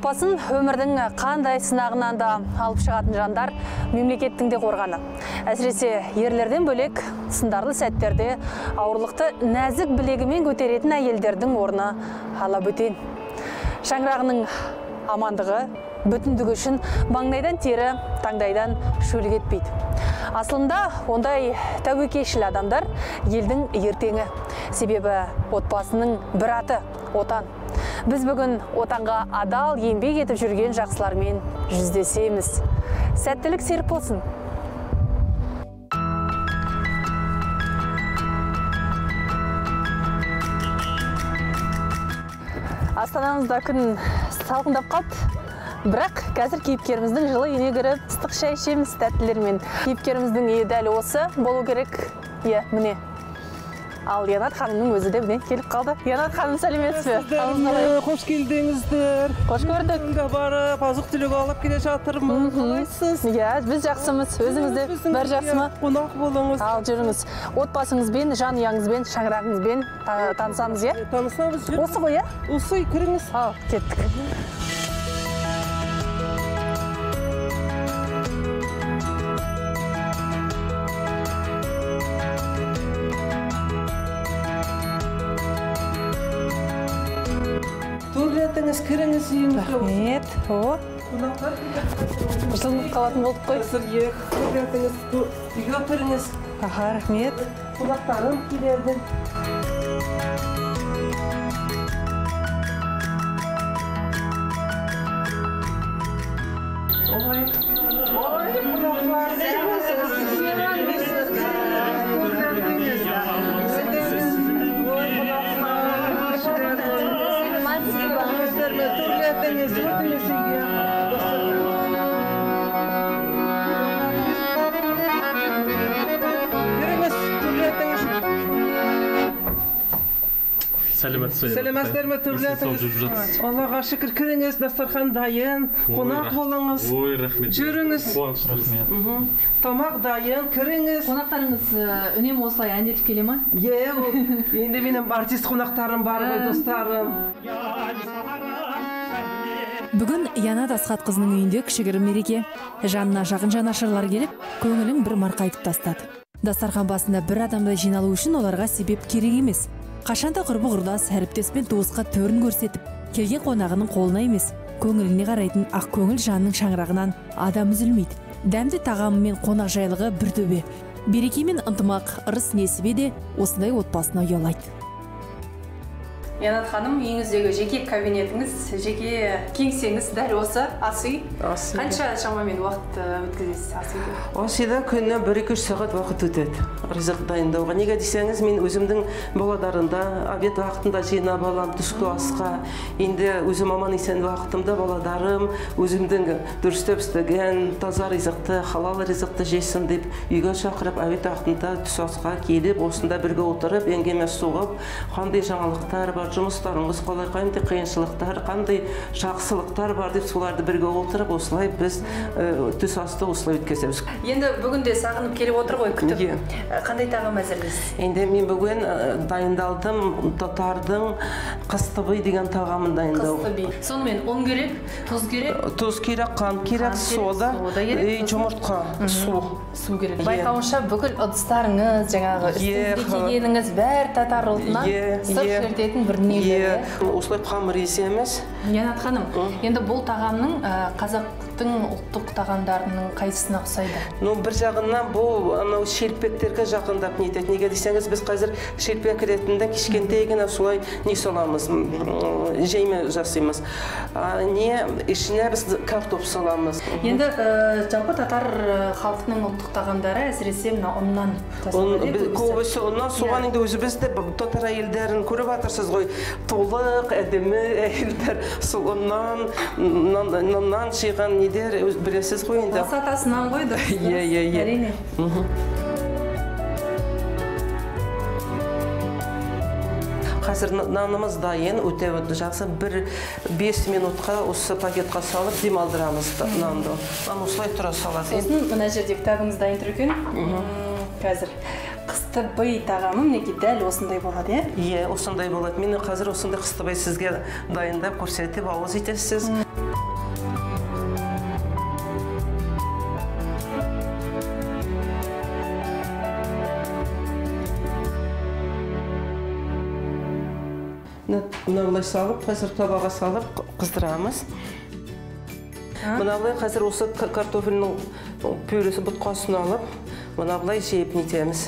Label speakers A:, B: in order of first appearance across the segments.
A: Отбасын өмірдің қандай сынағынан да алып шығатын жандар мемлекеттің де қорғаны. Әсіресе ерлерден бөлек сындарлы сәттерде ауырлықты нәзік білегімен көтеретін әйелдердің орны алабөтен. Шаңырағының амандығы, бүтіндігі үшін маңдайдан тері, таңдайдан шөл кетпейді. Асылында ондай тәуекелшіл адамдар елдің ертеңі. Себебі отбасының бір аты отан. Біз бүгін отанға адал еңбек етіп жүрген жақсылармен жүздесеміз. Сәттілік серік болсын. Астанамызда күн салқындап қалды. Бірақ қазір кейіпкеріміздің жылы үйіне кіріп, ыстық шай ішеміз тәттілермен. Кейіпкеріміздің үйі дәл осы болу керек. Иә, міне. Ал Янат ханымның өзі де міне келіп қалды. Янат ханым, сәлеметсіз бе?
B: Қош келдіңіздер.
A: Қош көрдік.
B: Дүкенге барып, азық-түлік алып келе жатырмын. Қалайсыз?
A: Иә, біз жақсымыз. Өзіңіз де бәрі жақсы ма?
B: Қонақ болыңыз.
A: Ал жүріңіз. Отбасыңызбен, жанұяңызбен, шаңырағыңызбен танысамыз, иә?
B: Танысамыз.
A: Осы ғой, иә?
B: Осы, кіріңіз.
A: Ал, кеттік.
B: Төрлетіңіз, кіріңіз үйіңізге.
A: Рахмет. О. Жылынып қалатын болдық қой.
B: Төрлетіңіз, үйге кіріңіз.
A: Аха, рахмет.
B: Қонақтарым келеді. Ой, ой, қонақтар. Сәлеметсіздер ме, төрлетіңіз? Аллаға шүкір, кіріңіз, дастархан дайын, қонақ болыңыз.
C: Ой, рахмет.
B: Жүріңіз. Тамақ дайын, кіріңіз.
A: Қонақтарыңыз үнемі осылай әндетіп келе ма?
B: Е, енді менің артист қонақтарым бар ғой, достарым.
D: Бүгін Янат Асхатқызының үйінде кішігірім мереке. Жанына жақын жанашырлар келіп, көңілін бір марқайтып тастады. Дастархан басында бір адамдай жиналу үшін оларға себеп керек емес. Қашанда құрбы-құрдас, әріптес пен туысқа төрін көрсетіп, келген қонағының қолына емес, көңіліне қарайтын ақ көңіл жанның шаңырағынан адам үзілмейді. Дәмді тағамы мен қонақжайлығы бір төбе. Береке мен ынтымақ, ырыс несібе де осындай отбасына ұялайды.
A: Янат ханым, үйіңіздегі жеке кабинетіңіз, жеке кеңсеңіз дәл осы ас үй. Қанша шамамен уақыт өткізесіз ас үйде?
B: Ас үйде күніне 1-2 сағат уақыт өтеді ризық дайындауға. Неге десеңіз, мен өзімдің балаларымда обед уақытында жинап аламын түскі асқа. Енді өзім аман-есен уақытымда балаларым өзімдің дұрыстап істеген таза ризықты, халал ризықты жесін деп үйге шақырып, обед уақытында түс асқа келіп, осында бірге отырып, әңгіме соғып, қандай жаңалықтар бар, жұмыстарыңыз қалай, қандай қиыншылықтар, қандай жақсылықтар бар деп соларды бірге отырып, осылай біз түс асты осылай өткіземіз.
A: Енді бүгін де сағынып келіп отыр ғой күтіп. Қандай тағам әзірлейсіз?
B: Енді мен бүгін дайындалдым татардың қыстыбый деген тағамын дайындау.
A: Қыстыбый. Сонымен ұн керек, тұз керек.
B: Тұз керек, қант керек, сода, жұмыртқа, су.
A: Су керек. Байқауымша бүкіл ыдыстарыңыз, жаңағы үстіңізге кигеніңіз бәрі татар ұлтынан сыр шертетін бір дүниелер.
B: Осылай қамыр есеміз.
A: Янат ханым, енді бұл тағамның қазақтың ұлттық тағамдарының қайсысына ұқсайды?
B: Ну, бір жағынан бұл анау шелпектерге жақындап нетеді. Неге десеңіз, біз қазір шелпек ретінде кішкентай ғана солай не саламыз, жейме жасаймыз. Не ішіне біз картоп саламыз.
A: Енді жалпы татар халқының ұлттық тағамдары әсіресе мына ұннан жасалады.
B: Көбісі ұннан, соған енді өзіміз де татар әйелдерін көріп жатырсыз ғой. Толық, әдемі әйелдер сол ұннан, наннан жиған недер білесіз ғой енді.
A: Басы атасынан ғой дұрыс.
B: Иә, иә, иә.
A: Әрине.
B: Қазір нанымыз дайын, өте жақсы. Бір 5 минутқа осы пакетқа салып демалдырамыз нанды. Нан осылай тұра салады.
A: Сосын мына жерде кітабыңыз дайын тұр екен. Қазір қыстыбый тағамы мінекей дәл осындай болады, иә?
B: Иә, осындай болады. Мен қазір осындай қыстыбый сізге дайындап көрсетіп ауыз етесіз. Мына былай салып, қазір табаға салып қыздырамыз. Мына былай қазір осы картофельдің пюресі бұтқасын алып, мына былай жеп нетеміз.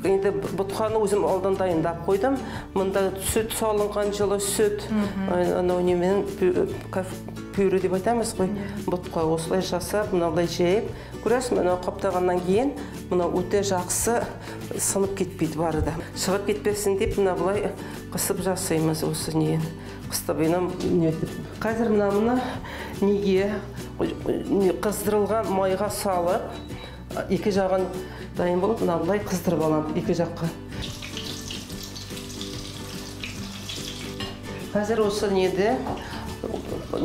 B: Енді бұтқаны өзім алдан дайындап қойдым. Мында сүт салынған жылы сүт, анау немен пюре деп айтамыз ғой. Бұтқа осылай жасап, мына былай жеп, көресің, мынау қаптағаннан кейін мынау өте жақсы сынып кетпейді бары да. Шығып кетпесін деп мына былай қысып жасаймыз осы нені. Қыстыбайынан нетіп. Қазір мына неге қыздырылған майға салып, екі жағын дайын болып, мына былай қыздырып аламын екі жаққа. Қазір осы неде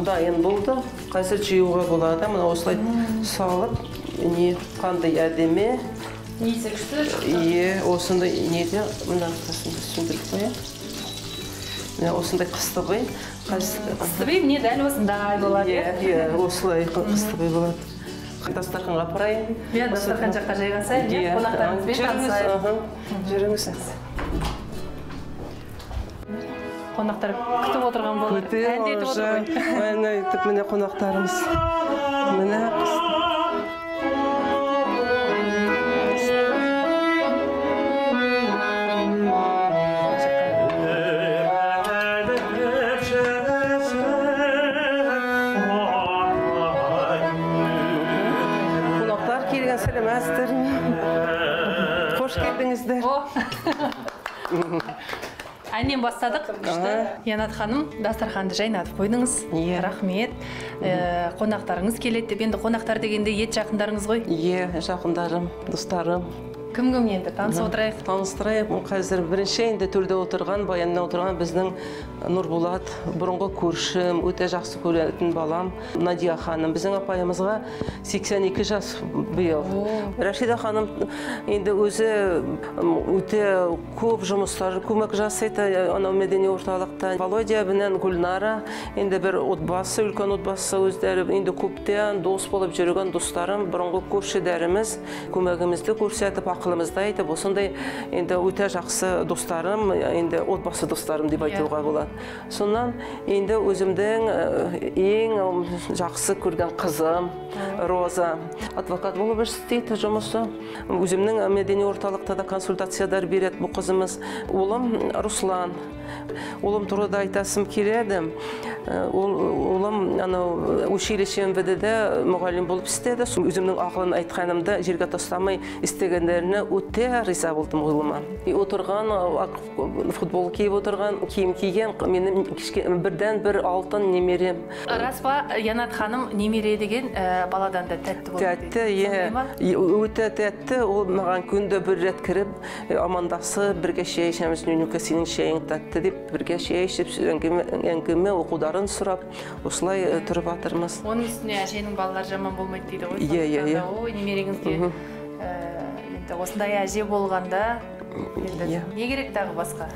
B: дайын болды. Қазір жеуге болады. Мына осылай салып, не қандай әдемі.
A: Несі күшті шықты.
B: Е, осындай неде мына қасында сөндіріп қояйық. Мына осындай қыстыбай.
A: Қыстыбай міне дәл осындай болады.
B: Иә, осылай қыстыбай болады. Дастарханға апарайын.
A: Иә, дастархан жаққа жайғасайын, иә, қонақтарымызбен танысайық.
B: Жүріңіз.
A: Қонақтар күтіп отырған болар.
B: Әндетіп отыр ғой. Міне, міне қонақтарымыз. Міне қонақтар келген, сәлеметсіздер ме? Қош келдіңіздер.
A: Әннен бастадық, күшті. Янат ханым, дастарханды жайнатып қойдыңыз. Рахмет. Қонақтарыңыз келеді деп. Енді қонақтар дегенде ет жақындарыңыз ғой?
B: Е, жақындарым, достарым.
A: Кім-кім енді? Танысып отырайық.
B: Таныстырайық. Қазір бірінші енді төрде отырған, баянда отырған біздің Нұрболат, бұрынғы көршім, өте жақсы көретін балам Надия ханым. Біздің апайымызға 82 жас биыл. Рашида ханым енді өзі өте көп жұмыстар, көмек жасайды анау мәдени орталықта. Володя менен Гүлнара енді бір отбасы, үлкен отбасы өздері енді көптен дос болып жүрген достарым, бұрынғы көршілеріміз көмегімізді көрсетіп, ақылымызды айтып, осындай енді өте жақсы достарым, енді отбасы достарым деп айтуға болады. Сонан енді өзімдің ең жақсы көрген қызым Роза адвокат болып істейді жұмысы. Өзімнің мәдени орталықта да консультациялар береді бұл қызымыз. Ұлым Руслан. Ұлым туралы да айтасым келеді. Ұлым анау училище МВД-де мұғалім болып істеді. Өзімнің ақылын айтқанымды жерге тастамай істегендеріне өте риза болдым ұлыма. Отырған, футбол киіп отырған, киім киген менің бірден бір алтын немерем.
A: Рас па, Янат ханым, немере деген баладан да тәтті болады?
B: Тәтті, иә. Өте тәтті. Ол маған күнде бір рет кіріп, амандасып, бірге шай ішеміз, Нюнюка, сенің шайың тәтті деп бірге шай ішіп, әңгіме оқуларын сұрап, осылай тұрып жатырмыз.
A: Оның үстіне әженің балалары жаман болмайды дейді ғой.
B: Иә, иә, иә.
A: Ой, немереңізге енді осындай әже болғанда енді не керек тағы басқа?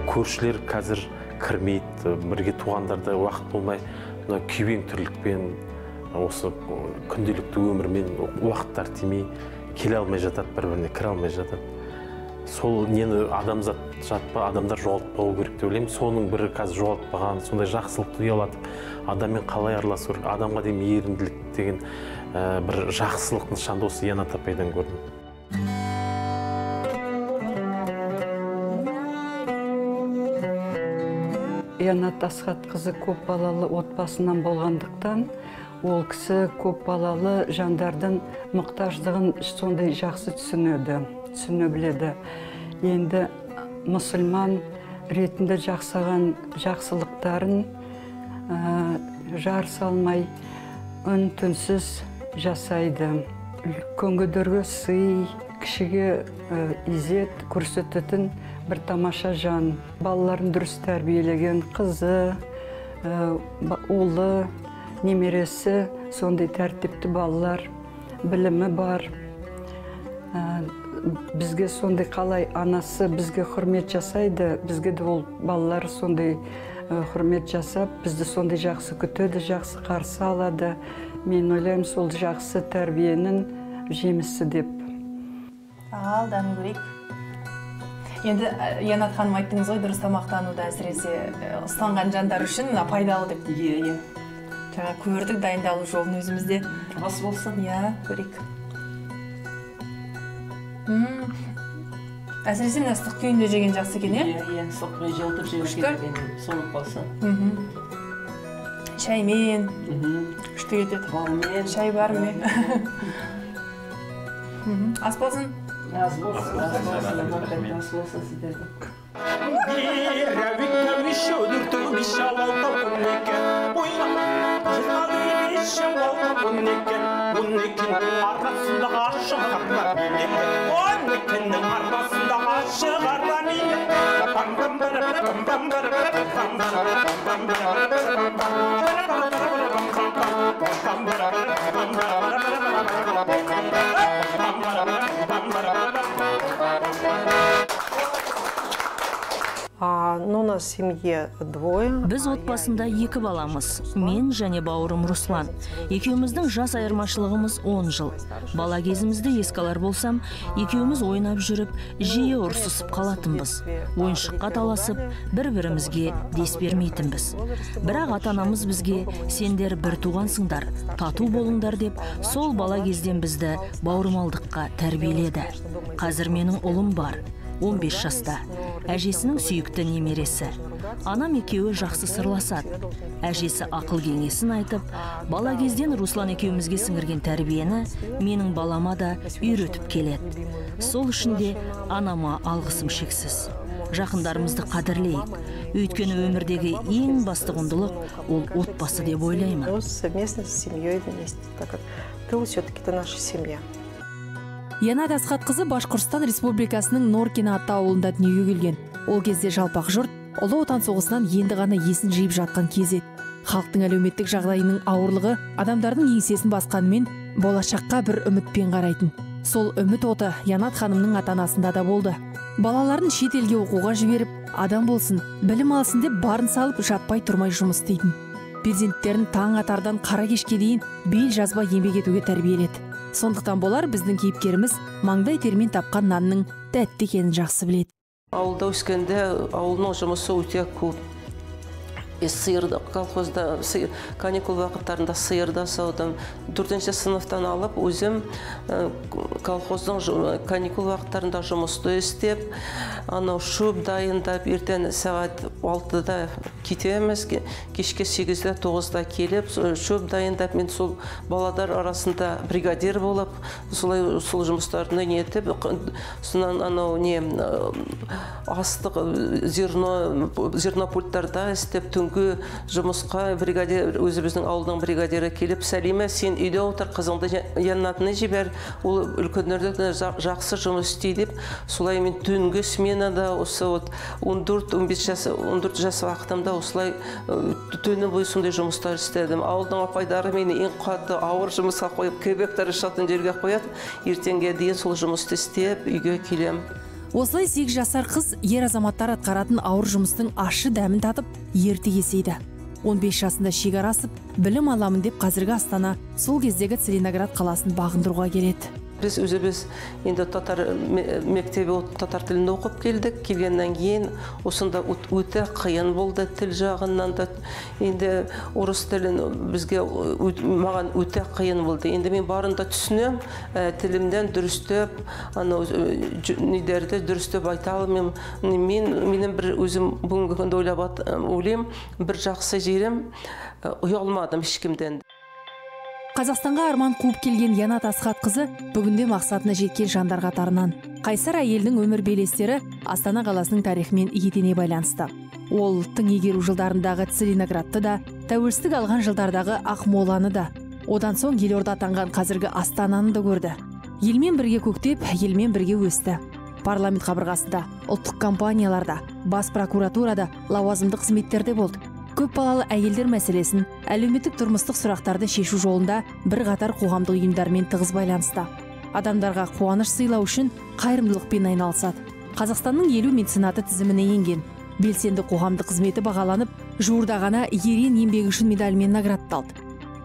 C: Көршілер қазір кірмейді, бірге туғандарда уақыт болмай, мына күйбең тірлікпен, осы күнделікті өмірмен уақыттар тимей келе алмай жатады, бір-біріне кіре алмай жатады. Сол нені адамзат жатпа, адамдар жоғалтпау керек деп ойлаймын. Соның бірі қазір жоғалтпаған, сондай жақсылықты ұялатып, адаммен қалай араласу керек, адамға деген мейірімділік деген бір жақсылық нышанды осы Янат апайдан көрдім.
E: Янат Асхатқызы көп балалы отбасынан болғандықтан, ол кісі көп балалы жандардың мұқтаждығын сондай жақсы түсінеді, түсіне біледі. Енді мұсылман ретінде жасаған жақсылықтарын жар салмай, үн-түнсіз жасайды. Үлкенгідерге сый, кішіге ізет көрсететін бір тамаша жан. Балаларын дұрыс тәрбиелеген қызы, ұлы, немересі сондай тәртіпті балалар, білімі бар. Бізге сондай қалай анасы бізге құрмет жасайды, бізге де ол балалар сондай құрмет жасап, бізді сондай жақсы күтеді, жақсы қарсы алады. Мен ойлаймын, сол жақсы тәрбиенің жемісі деп.
A: Ал, дәмін көрейік. Енді Янат ханым, айттыңыз ғой, дұрыс тамақтануда әсіресе ұстанған жандар үшін мына пайдалы деп.
B: Иә, иә.
A: Жаңа көрдік дайындалу жолын өзімізде.
B: Ас болсын.
A: Иә, көрейік. Әсіресе мына ыстық күйінде жеген жақсы екен, иә?
B: Иә, иә, ыстық күйінде жылытып жеу керек, соңып қалса.
A: Шаймен. Күшті кетеді.
B: Балмен.
A: Шай бар ма? Ас болсын.
B: Ас болсын, ас болсын, ас болсын сіздерге.
F: Ну, у нас в семье двое.
G: Біз отбасында екі баламыз, мен және бауырым Руслан. Екеуміздің жас айырмашылығымыз 10 жыл. Бала кезімізді еске алар болсам, екеуміз ойнап жүріп, жиі ұрсысып қалатынбыз. Ойыншыққа таласып, бір-бірімізге дес бермейтінбіз. Бірақ ата-анамыз бізге сендер бір туғансыңдар, тату болыңдар деп, сол бала кезден бізді бауырмалдыққа тәрбиеледі. Қазір менің ұлым бар. 15 жаста. Әжесінің сүйікті немересі. Анам екеуі жақсы сырласады. Әжесі ақыл кеңесін айтып, бала кезден Руслан екеумізге сіңірген тәрбиені менің балама да үйретіп келеді. Сол үшін де анама алғысым шексіз. Жақындарымызды қадірлейік. Өйткені өмірдегі ең басты құндылық ол отбасы деп ойлаймын.
F: Совместно с семьей вместе, так как тыл все-таки это наша семья.
D: Янат Асхатқызы Башқұртстан Республикасының Норкина атты ауылында дүниеге келген. Ол кезде жалпақ жұрт Ұлы Отан соғысынан енді ғана есін жиып жатқан кез еді. Халықтың әлеуметтік жағдайының ауырлығы адамдардың еңсесін басқанымен болашаққа бір үмітпен қарайтын. Сол үміт оты Янат ханымның ата-анасында да болды. Балаларын шет елге оқуға жіберіп, адам болсын, білім алсын деп барын салып жатпай тұрмай жұмыс істейтін. Перзенттерін таң атардан қара кешке дейін бел жазба еңбек етуге тәрбиеледі. Сондықтан болар біздің кейіпкеріміз маңдай термен тапқан нанның тәтті екенін жақсы біледі.
B: Ауылда өскенде ауылдың жұмысы өте көп. Сиырды колхозда каникул вақыттарында сиырда саудым. 4-ші сыныптан алып өзім колхоздың каникул вақыттарында жұмысты істеп, анау шөп дайындап, ертең сағат 6-да кетеміз, кешке 8-де 9-да келіп, шөп дайындап, мен сол балалар арасында бригадир болып, солай сол жұмыстарды нетіп, сонан анау не астық зернопульттарда істеп, түнгі жұмысқа бригадир, өзіміздің ауылдың бригадирі келіп, Сәлима, сен үйде отыр, қызыңды Янатны жібер, ол үлкендерді жақсы жұмыс істейді деп, солай мен түнгі сменада осы 14-15 жас, 14 жас уақытымда осылай түні бойы сондай жұмыстар істедім. Ауылдың апайлары мені ең қатты ауыр жұмысқа қойып, кебектер ұшатын жерге қояды, ертеңге дейін сол жұмысты істеп үйге келемін.
D: Осылай 8 жасар қыз ер азаматтар атқаратын ауыр жұмыстың ащы дәмін татып, ерте есейді. 15 жасында шекара асып, білім аламын деп қазіргі Астана, сол кездегі Целиноград қаласын бағындыруға келеді.
B: Біз өзіміз енді татар мектебі татар тілінде оқып келдік. Келгеннен кейін осында өте қиын болды тіл жағынан да. Енді орыс тілін бізге маған өте қиын болды. Енді мен барын да түсінем, тілімден дұрыстап, анау нелерді дұрыстап айта алмаймын. Мен менің бір өзім бүгінгі күнде ойлап ойлаймын, бір жақсы жерім ұялмадым ешкімден.
D: Қазақстанға арман қуып келген Янат Асхатқызы бүгінде мақсатына жеткен жандар қатарынан. Қайсар әйелдің өмір белестері Астана қаласының тарихымен етене байланысты. Ол тың игеру жылдарындағы Целиноградты да, тәуелсіздік алған жылдардағы Ақмоланы да, одан соң елорда атанған қазіргі Астананы да көрді. Елмен бірге көктеп, елмен бірге өсті. Парламент қабырғасында, ұлттық компанияларда, бас прокуратурада лауазымды қызметтерде болды. Көп балалы әйелдер мәселесін, әлеуметтік тұрмыстық сұрақтарды шешу жолында бір қатар қоғамдық ұйымдармен тығыз байланыста. Адамдарға қуаныш сыйлау үшін қайырымдылықпен айналысады. Қазақстанның 50 меценаты тізіміне енген. Белсенді қоғамдық қызметі бағаланып, жуырда ғана ерен еңбегі үшін медальмен наградталды.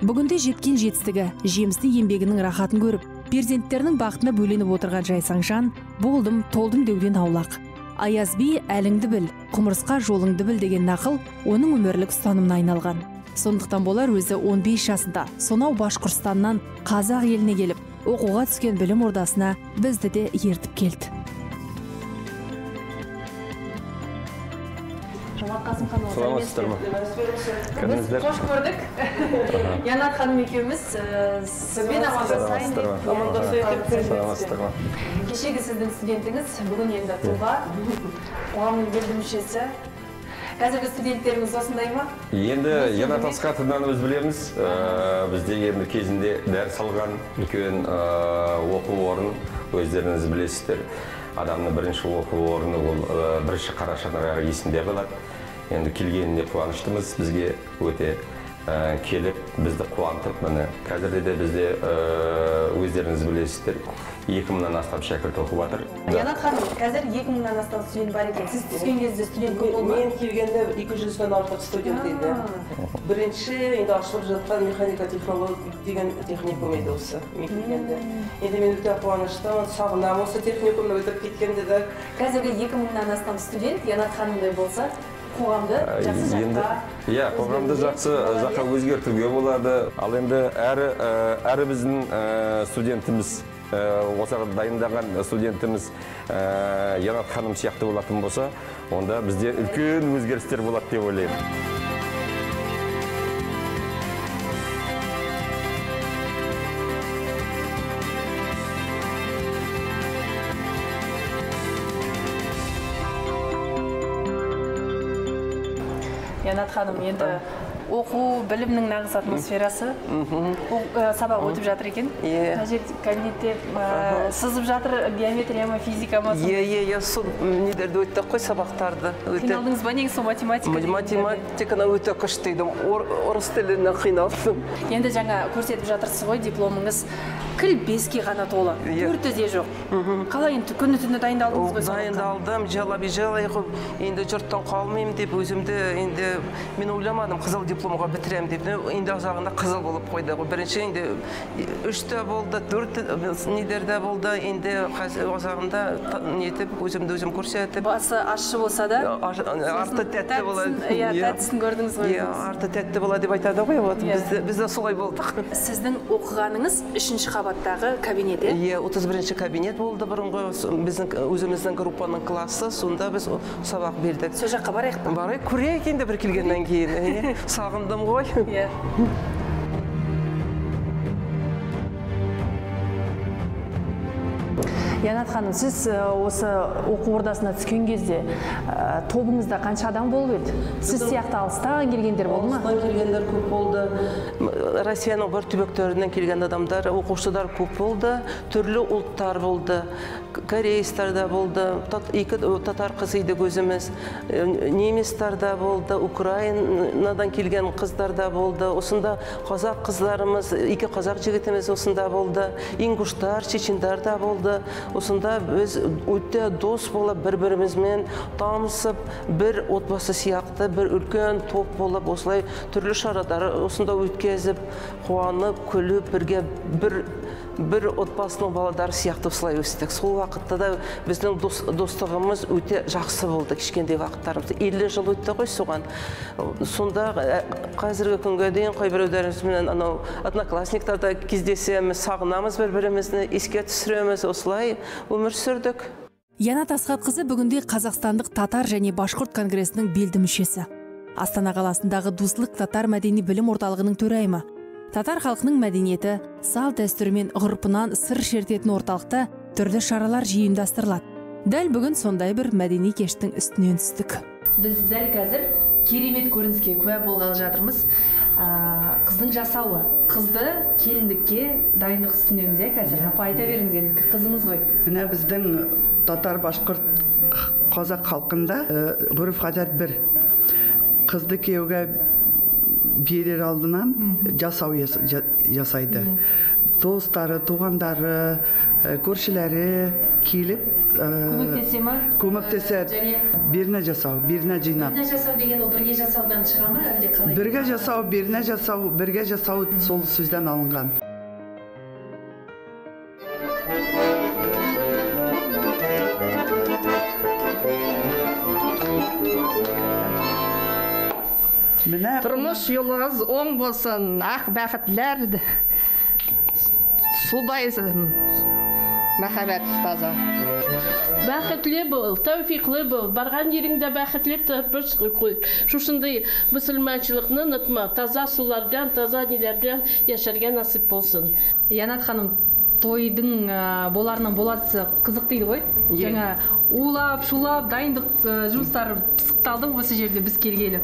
D: Бүгінде жеткен жетістігі, жемісті еңбегінің рахатын көріп, перзенттерінің бақытына бөленіп отырған жайсаң жан, болдым, толдым деуден аулақ. Аяз би, әліңді біл, құмырсқа жолыңды біл деген нақыл оның өмірлік ұстанымына айналған. Сондықтан болар өзі 15 жасында сонау Башқұртстаннан қазақ еліне келіп, оқуға түскен білім ордасына бізді де ертіп келді. Жомарт Қасымханұлы,
H: саламатсыздар ма?
A: Біз қош көрдік. Янат ханым екеуміз сізбен амандасайын деп.
H: Саламатсыздар ма?
A: Кешегі сіздің студентіңіз, бүгін енді тұлға, қоғамның белді мүшесі. Қазіргі студенттеріміз осындай ма?
H: Енді Янат Асхатовнаны біз білеміз. Бізде енді кезінде дәріс алған үлкен оқу орын, өздеріңіз білесіздер. Адамның бірінші оқу орны ол бірінші қара шаңырағы есінде қалады. Енді келгеніне қуаныштымыз, бізге өте келіп, бізді қуантып, міне қазірде де бізде өздеріңіз білесіздер, 2000-нан астам шәкірт оқып жатыр.
A: Янат ханым, қазір 2000-нан астам студент бар екен. Сіз түскен кезде студент көп болды ма?
B: Мен келгенде 200-ден артық студент еді. Бірінші енді ашылып жатқан механика технология деген техникум еді осы мен келгенде. Енді мен өте қуаныштымын, сағынамын осы техникумды өтіп кеткенде де.
A: Қазіргі 2000-нан астам студент Янат ханымдай болса, қоғамды жақсы жаққа,
H: иә, қоғамды жақсы жаққа өзгертуге болады. Ал енді әрі біздің студентіміз, осыға дайындаған студентіміз Янат ханым сияқты болатын болса, онда бізде үлкен өзгерістер болады деп ойлаймын.
A: Янат ханым, енді оқу, білімнің нағыз атмосферасы. Сабақ өтіп жатыр екен. Мына жерде кабинетте сызып жатыр геометрия ма, физика ма?
B: Иә, сол нелерді өттік қой, сабақтарды.
A: Қиналдыңыз ба негізі сол математика?
B: Математиканы өте күшті едім, орыс тілінен қиналдым.
A: Енді жаңа көрсетіп жатырсыз ғой, дипломыңыз кіл 5-ке ғана толы, 4-і де жоқ. Қалай енді күні түні дайындалдыңыз ғой?
B: Дайындалдым, жала-бежала қылып, енді жұрттан қалмаймын деп өзімді, енді мен ойламадым қызыл дипломға бітіремін деп. Енді азағында қызыл болып қойды. Бірінші енді 3-те болды, 4 нелерде болды, енді азағында нетіп өзімді өзім көрсетіп.
A: Басы ащы болса да,
B: арты тәтті болады.
A: Иә, тәттісін көрдіңіз ғой.
B: Иә, арты тәтті болады деп айтады ғой. Біз де солай болдық.
A: Сіздің оқығаныңыз 3-ші қабаттағы кабинет,
B: иә? 31-ші кабинет болды бұрынғы біздің өзіміздің группаның классы, сонда біз сабақ бердік.
A: Сол жаққа барайық па?
B: Барайық, көрейік енді бір келгеннен кейін. Сағындым ғой.
A: Иә. Янат ханым, сіз осы оқу ордасына түскен кезде тобыңызда қанша адам болып еді? Сіз сияқты алыстан келгендер болды ма?
B: Алыстан келгендер көп болды. Россияның бір түбектерінен келген адамдар, оқушылар көп болды. Түрлі ұлттар болды. Корейстер да болды, екі татар қызы едік өзіміз, немістер да болды, Украинадан келген қыздар да болды. Осында қазақ қыздарымыз, екі қазақ жігітіміз осында болды, ингуштар, чечендер да болды. Осында біз өте дос болып, бір-бірімізмен танысып, бір отбасы сияқты, бір үлкен топ болып, осылай түрлі шаралар осында өткізіп, қуанып, күліп, бірге бір отбасының балалары сияқты осылай өстік. Сол уақытта да біздің достығымыз өте жақсы болды, кішкентай уақыттарымыз. 50 жыл өтті ғой соған. Сонда қазіргі күнге дейін қайбіреулерімізбен анау одноклассниктарда кездесеміз, сағынамыз бір-бірімізді, еске түсіреміз, осылай өмір сүрдік.
D: Янат Асхатқызы бүгінде Қазақстандық татар және башқұрт конгресінің белді мүшесі. Астана қаласындағы Дуслык татар мәдени білім орталығының төрайымы. Татар халқының мәдениеті, салт дәстүрі мен ғұрпынан сыр шертетін орталықта түрлі шаралар жиі ұйымдастырылады. Дәл бүгін сондай бір мәдени кештің үстінен түстік. Біз дәл қазір керемет көрініске куә болғалы жатырмыз. Қыздың жасауы. Қызды келіндікке дайындық үстіндеміз, иә қазір. Апа, айта беріңіз енді, қызыңыз ғой.
I: Міне біздің татар, башқұрт, қазақ халқында ғұрып-ғадат бір. Қызды күйеуге берер алдынан жасау жасайды. Достары, туғандары, көршілері келіп
A: көмектесе ма?
I: Көмектеседі. Біріне жасау, біріне жинап.
A: Біріне жасау деген ол бірге жасаудан шыға ма, әлде қалай?
I: Бірге жасау, біріне жасау, бірге жасау сол сөзден алынған.
J: Тұрмыс жолыңыз оң болсын, ақ бақытлар судай махаббат таза.
K: Бақытлы бол, тәуфиқлы бол, барған жеріңде бақытлы тұрмыс қой. Шушындай мұсылманшылықты ұмытма, таза сулардан, таза нелерден яшарға насип болсын.
A: Янат ханым, тойдың боларынан болатысы қызық дейді ғой. Жаңа улап, шулап, дайындық жұмыстары пысықталды осы жерде біз келгелі.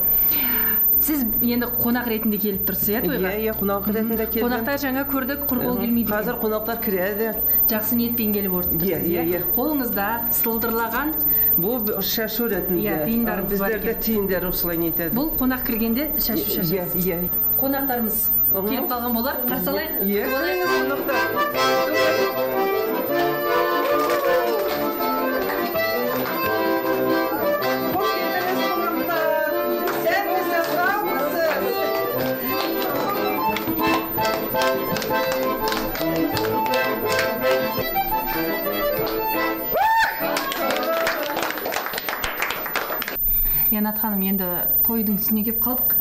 A: Сіз енді қонақ ретінде келіп тұрсыз, иә, тойға?
B: Иә, қонақ ретінде келдім.
A: Қонақтар жаңа көрдік, құр қол келмейді.
B: Қазір қонақтар кіреді.
A: Жақсы ниетпен келіп отырсыз, иә? Қолыңызда сылдырлаған
B: бұл шашу ретінде.
A: Иә, тиындарымыз бар екен.
B: Біздерде тиындар осылай нетеді.
A: Бұл қонақ кіргенде шашу шашасыз.
B: Иә, иә.
A: Қонақтарымыз келіп қалған болар, қарсы алайық.
B: Иә, қонақтар.
A: Янат ханым, енді тойдың үстіне келіп қалдық.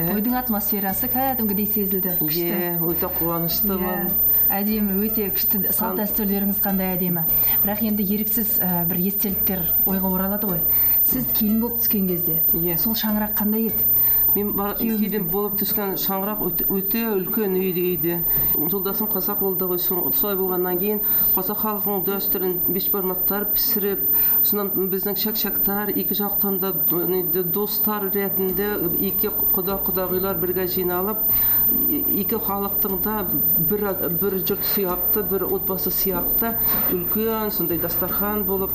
A: Тойдың атмосферасы кәдімгідей сезілді.
B: Иә, өте қуаныштымын.
A: Әдемі, өте күшті. Салт дәстүрлеріңіз қандай әдемі. Бірақ енді еріксіз бір естеліктер ойға оралады ғой. Сіз келін болып түскен кезде, сол шаңырақ қандай еді?
B: Мен келін болып түскен шаңырақ өте үлкен үй еді. Жолдасым қазақ болды ғой. Солай болғаннан кейін қазақ халқының дәстүрін бешбармақтар пісіріп, содан біздің шак-шактар екі жақтан да достар ретінде екі құда-құдағилар бірге жиналып, екі халықтың да бір жұрт сияқты, бір отбасы сияқты үлкен сондай дастархан болып,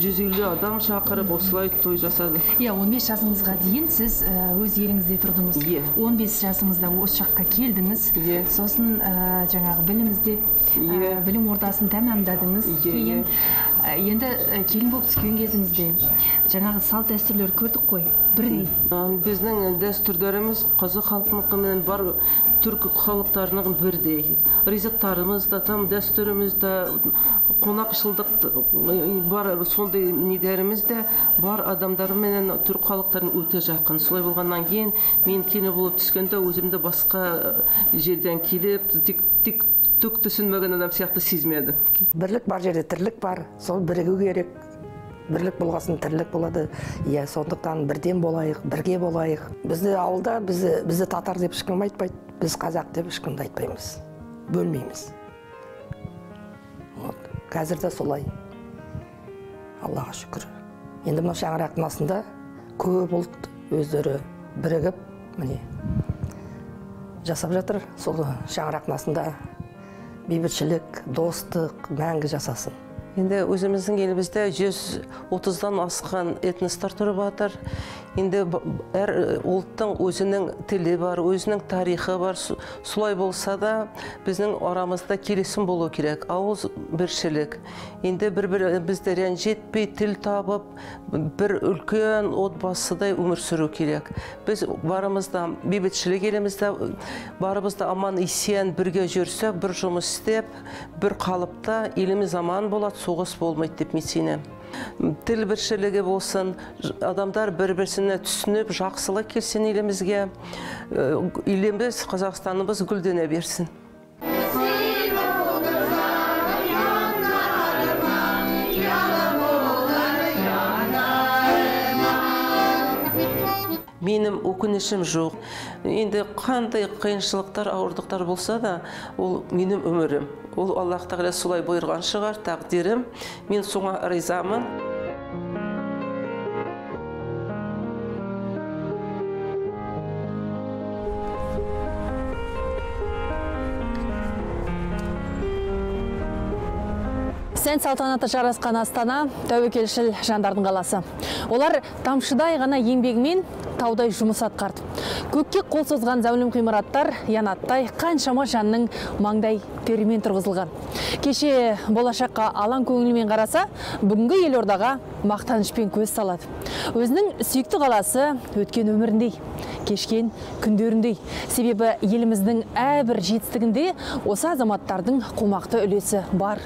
B: 150 адам шақырып, осылай той жасадық.
A: Иә, 15 жасыңызға дейін сіз өз еліңізде тұрдыңыз. 15 жасыңызда осы жаққа келдіңіз. Сосын жаңағы білім іздеп, білім ордасын тәмамдадыңыз. Кейін енді келін болып түскен кезіңізде жаңағы салт дәстүрлер көрдік қой, бірдей.
B: Біздің дәстүрлеріміз қазақ халқының бар түркі халықтарының бірдей. Ризықтарымыз да, там дәстүріміз де, қонақшылдық бар, сондай недеріміз де бар, адамдарменен түрік халықтарының өте жақын. Солай болғаннан кейін мен келін болып түскенде өзімді басқа жерден келіп, тек түк түсінмеген адам сияқты сезмедім.
L: Бірлік бар жерде тірлік бар, сол бірігу керек. Бірлік болғасын тірлік болады. Иә, сондықтан бірден болайық, бірге болайық. Бізді ауылда бізді татар деп ешкім айтпайды, біз қазақ деп ешкімді айтпаймыз. Бөлмейміз. Вот. Қазір де солай. Аллаға шүкір. Енді мына шаңырақтың астында көп ұлт өздері бірігіп, міне, жасап жатыр. Сол шаңырақтың астында бейбітшілік, достық мәңгі жасасын.
B: Енді өзіміздің елімізде 130-дан асқан этностар тұрып жатыр. Енді әр ұлттың өзінің тілі бар, өзінің тарихы бар. Солай болса да біздің арамызда келісім болу керек, ауыз біршілік. Енді бір-бірімізді ренжітпей, тіл табып, бір үлкен отбасыдай өмір сүру керек. Біз барымызда бейбітшілік елімізде, барымызда аман есен бірге жүрсек, бір жұмыс істеп, бір қалыпта еліміз аман болады, соғыс болмайды деп мен сенемін. Тіл біршілігі болсын, адамдар бір-бірсіне түсініп, жақсылық келсін елімізге, еліміз, Қазақстанымыз гүлдене берсін. Менің өкінішім жоқ. Енді қандай қиыншылықтар, ауырлықтар болса да, ол менің өмірім. Ол Аллах тағала солай бұйырған шығар, тағдырым. Мен соңа ризамын.
A: Сән салтанаты жарасқан Астана тәуекелшіл жандардың қаласы. Олар тамшыдай ғана еңбегімен таудай жұмыс атқарды. Көкке қол созған зәулім ғимараттар янаттай қаншама жанның маңдай терімен тұрғызылған. Кеше болашаққа алаң көңілмен қараса, бүгінгі елордаға мақтанышпен көз салады. Өзінің сүйікті қаласы өткен өміріндей, кешкен күндеріндей. Себебі еліміздің әрбір жетістігінде осы азаматтардың қомақты үлесі бар.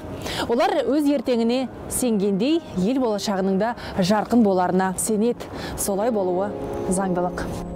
A: Олар өз ертеңіне сенгендей, ел болашағының да жарқын боларына сенеді. Солай болуы заңдылық.